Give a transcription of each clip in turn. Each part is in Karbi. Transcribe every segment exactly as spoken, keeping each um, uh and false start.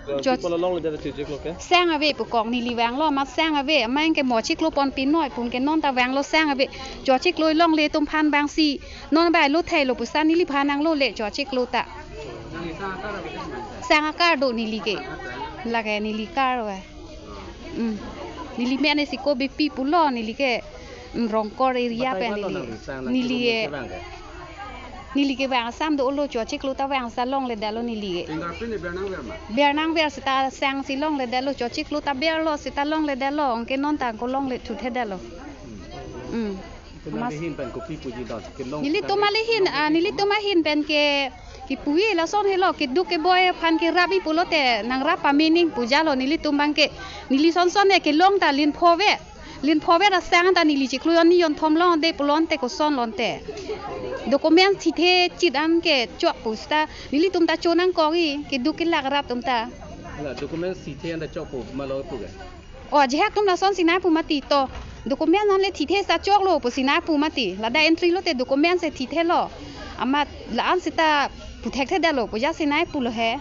Jo- Chiklo longle det chiklo ke? Sang ave pu kong, neli vanglo amat sang ave, amat anke mo chiklo pon pinoi pu anke non ta vanglo sang ave. Cho chiklo longle atum aphan abang si non bai lo thai lo pusi neliphan nanglole cho chiklo ta. Sang akar do neli ke. Lake neli kar ave. Hmm. Neli mene si ko bipi pulo neli ke, hmm, Rongkor area pen neli. Neli ke vang asam dolo, cho chiklo ta vang sa longle detlo neli ke. Fingerprint ni ber nangver ma? Ber nangver seta sang si longle detlo, cho chiklo ta berlo seta longle detlo, anke non ta ko longle thuthe detlo. Hmm. Mas- Nelitum alihin, ah, nelitum ahin pen ke kipuji lason helo, keduk keboi aphan kerapji pulote nangrap pame ning pu jalo nelitum abang ke. Neli sonson ne kelong ta lin pho ave. Lin pho ave ra sang ta neli chiklo hini hini thom longle pulote koson longle. Document thithe chit anke chok pu seta nelitum ta cho nangkokji, keduk kelak rap atum ta. Hala document thithe anta chok pu ma lo pu ke? O, ajahak atum lason si nai pu mati to. Document nangle thithe seta choklo pusi nai pu mati. Ladak entry lote document si thithelo. Amat la-an seta pu thekthe detlo pu ja si nai pulo he.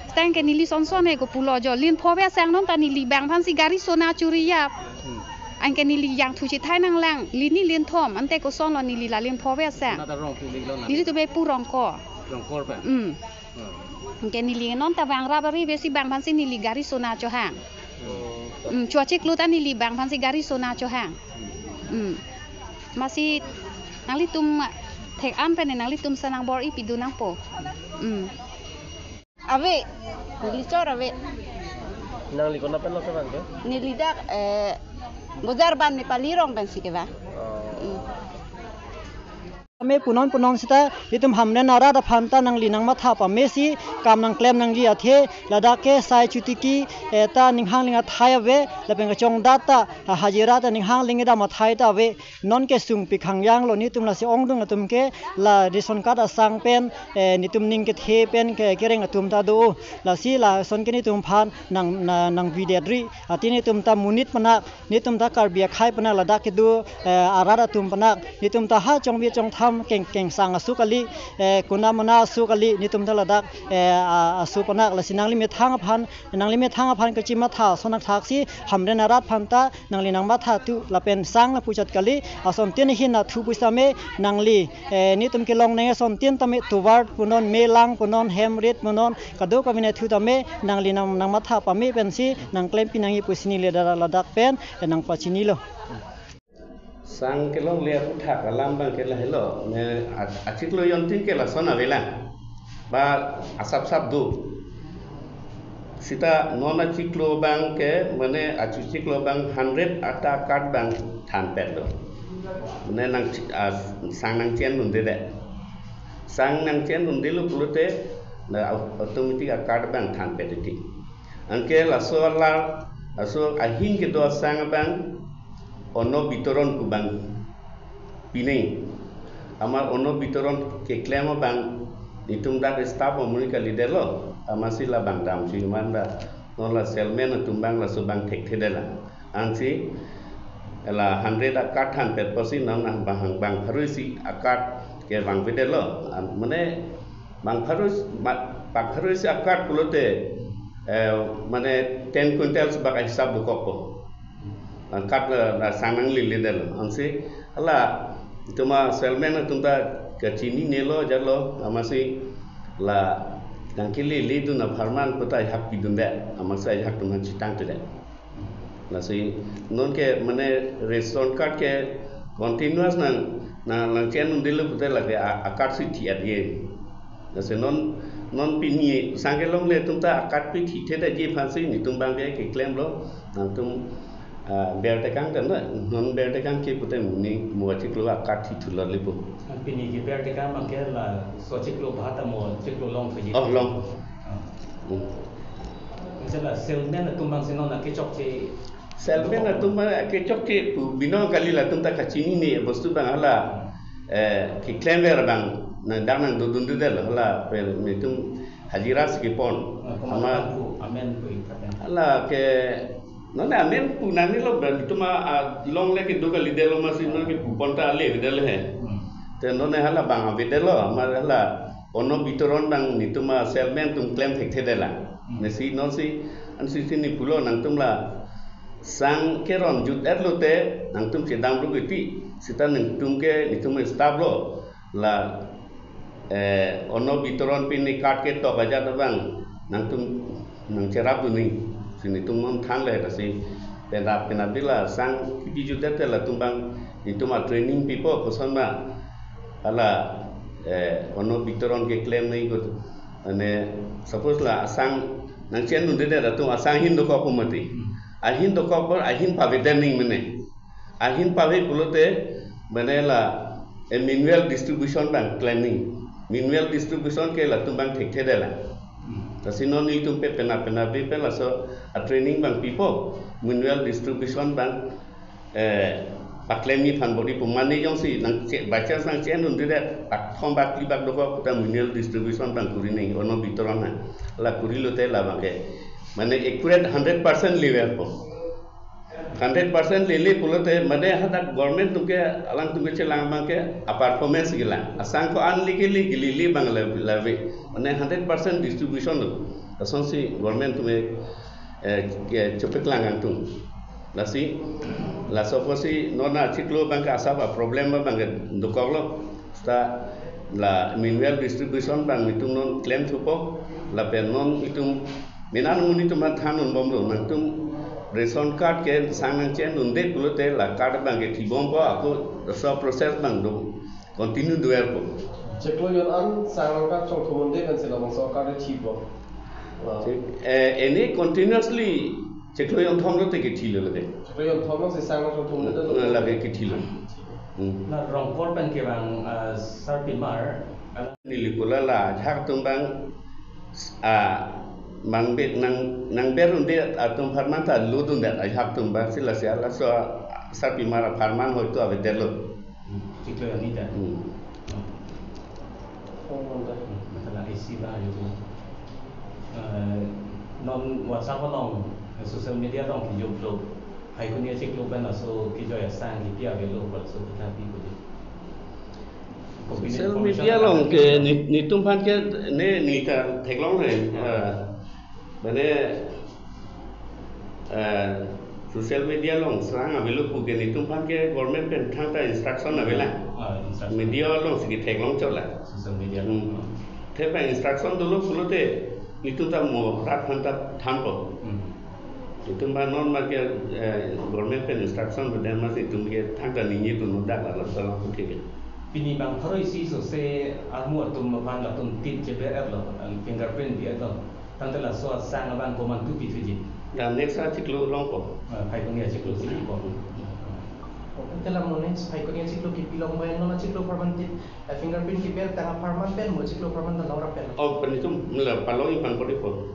Seta anke neli sonson ne ko pulo jo. Lin pho ave sang non ta neli bang aphan si gari sona chori jap. Hmm. Anke neli jangthu chethai nanglang. Lin hini lin thom. Ante koson lo neli la lin pho ave sang. Nata rong pu ning lo na? Nelitum epu Rongkor. Rongkor pen? Hmm. Hmm. Anke neli non ta vang rap ari ave si bang aphan si neli gari sona chohang. Hmm. Hmm, cho chiklo ta neli bang aphan si gari sona chohang. Hmm. Hmm. Amatsi nanglitum thek an pen nanglitum si nangbor-i pidun nangpo. Hmm. Ave, neli chor ave. Nangli konat pen lo kevang ke? Neli dak, eh, Bojarban Nepali rong pen si kevang. Oh. Hmm. Pame punon punon seta, itum Hamren arat aphan ta nangli nangmatha pame si kam nangklem nangji athe, ladak ke sai chotiki, eh, ta ning hangling athai ave, lapen kachongdat ta, ha, hajira ta ning hangling kedam athai ta ave, non ke sungpik hangjang lo nelitum lasi ongdung atum ke, la ration card asang pen, eh, nelitum ning kethe pen ke kereng atum ta do, lasi lason ke nelitum aphan nang, na, nangvidetri, athe nelitum ta monit panak, nelitum ta Karbi akhei panak ladak kedo, eh, arat atum panak, nelitum ta ha chongvi chongtham keng, kengsang asu kali, eh, kuna mana asu kali, nelitum ta ladak, eh, a-, asu panak, lasi nangli methang aphan, nangli methang aphan kachimatha ason athak si Hamren arat aphan ta nangli nangmatha thu lapen sang lapu chot kali, ason tin hin na thu pusitame nangli, eh, nelitum kelong nang ason tin tame tovar punon, melang punon, hem rit punon, kadokave nangthu tame nangli nang, nangmatha pame pensi nangklempi nangji pusi neli ladak, ladak pen, eh, nangpachinilo. Sang kelongle aphuthak alam abang ke lahelo, ne a-, achiklo jontin ke lason avelang. Ba asap sap do. Seta non achiklo abang ke, mane achu chiklo abang hundred ata card abang thanpet do. Mane nang chi-, a, sang nangchennunde det. Sang nangchennunde lo pulote, na au-, automatic a-card abang thanpet titi. Anke laso alar, laso ahin kedo asang abang, onno bitoron pu abang pining. Amat onno bitoron keklem abang, itum dak staff amuni kalidetlo, amatsi labang damsi man ba, non la salesman atum abang laso abang thekthedelang. Ansi la hundred a-card thanpet pusi non bang, bang pharo isi a-card kevangvedetlo. An, mane bang pharo, ba-, bang pharo isi a-card pulote, eh, mane ten quintals bak ahisap dokokpo. A-card la, la sang nanglele detlo. Ansi hala itum a-salesman atum ta kachininelo jalo, amatsi la nangkeleledun apharman puta ajahak pidunde, amatsi ajahak atum aphan chitangtedet. Lasi non ke mane ration card ke continuous nang, nang, nangchennunde lo pulote lake a, a-card si thi-etji. Lasi non, non pini sang kelongle atum ta a-card pi thithedetji aphansi nelitum abang ke keklemlo, nangtum, ah, ber tekang kan na, non ber tekang ke pulote muni mo achiklo a-card thithu lo lepo. Pini keber tekang abang ke laso achiklo bhata mo achiklo long thuji. Oh, long. Ah. Hmm. Misalnya salesman atum abang si non akechokche. Salesman atum abang akechokche pu binong kali, latum ta kachinine bostu abang hala, eh, keklemver abang nang dak nangdodundedetlo hala pen nelitum hajira si kepon. Ah, amat amen pu, amen pu ikatan. Hala ke non amen pu nangnelo abang itum a, a, longle kedo kalidetlo amatsi non kepupon ta ale avedetlo he. Hmm. Te non hala bang avedetlo, amat hala onno bitoron abang nelitum a-salesman atum klem thekthedelang. Nesi nonsi, ansi si ne pulo nangtum la sang keron jut-et lote nangtum chedam ruk iti, seta nangtum ke netum staff lo la, eh, onno bitoron pen ne card ketok ajat abang nangtum nangcherapdun nangji, si netum non thanle, lasi penap penap bila sang kipi jut-et te latum abang netum a training pipo, koson ma hala, eh, onno bitoron keklem nangji ko. Mane suppose la asang nangchenun de, de latum asang ahin dokok pu mati. Ahin dokok apot ahin paveden nangji mane. Ahin pave pulote mane la, eh, manual distribution abang klem nangji. Manual distribution ke latum abang thekthe de la. Lasi non netum pe penap penap pen laso a training abang pipo. Manual distribution abang, eh, paklem nangji aphan bor-i pu, mane jongsi nangche, by chance nangchenun de, de pakthom pakli bak dokok puta manual distribution abang kuri nangji onno bitoron ha. La kuri lote labang ke mane accurate hundred percent lever po. Hundred percent lele pulote mane hadak government atum ke, alangtum ke chelang abang ke a performance kelang. Asang ko-an le kele, kele abang la, lave. Mane hundred percent distribution lo. Lasonsi government atum ke, eh, ke chepaklang nangtum. Lasi laso apotsi non achiklo abang ke asap a problem abang ke dokok lo. Seta la manual distribution abang netum non klem thupo. Lapen non netum mena nung netum aphan than-un bomlo, nangtum ration card ke sang nangchenun de pulote la card abang ke thibompo, ako laso process abang do continue do-erpo. Chiklo jon an sang nang card chongthom un de pensi labangso card thipo. Wah. Eh, ene continuously chiklo jonthom lote kethilo lake. Chiklo jonthom lo si sang nang chongthom un de. Na lake kethilo. Hmm. Na Rongkhor pen kevang, ah, sarpimar, ah, neli pulo la ajahak atum abang, ah, mangbe nang, nangberun de atum apharman ta lodun de ajahak atum abang, si lasi laso sarpimar apharman hoito avedetlo. Hmm. Chiklo arni ta. Hmm. Oh. Hmm. Mata la isi ba yo. Eh, non WhatsApp along, eh, social media along kijok jok. Phaikuni achiklo pen laso kejoi asang kipi avelo, laso kita pi ko. Social media along ke ne, netum aphan ke ne, ne ta theklongle. Eh, mane, eh, social media along sang avelo pu ke netum aphan ke government pen thangta instruction avela. Ah, instruction. Media alongsi ketheklong chot la. Social media. Hmm. Thepa instruction dolo pulote netum ta mo rat aphan ta thanpo. Hmm. Netum abang non ma ke, eh, government pen instruction beden ma si netum ke thangta ningjedun, no dak la laso along ke. Pini bang pharo isi sose armu atum aphan latum tin cheber-etlo, ang fingerprint di-etlo. Tangte laso asang abang komantu pithuji? La next achiklo longpo. Ah, phaikuni achiklo si po. Tangte la mo next phaikuni achiklo kipi long ba, non achiklo apharman tin, eh, fingerprint kiber tang apharman pen mo achiklo apharman ta longrap pen. Oh, pen netum la palongji aphan bor-ipo.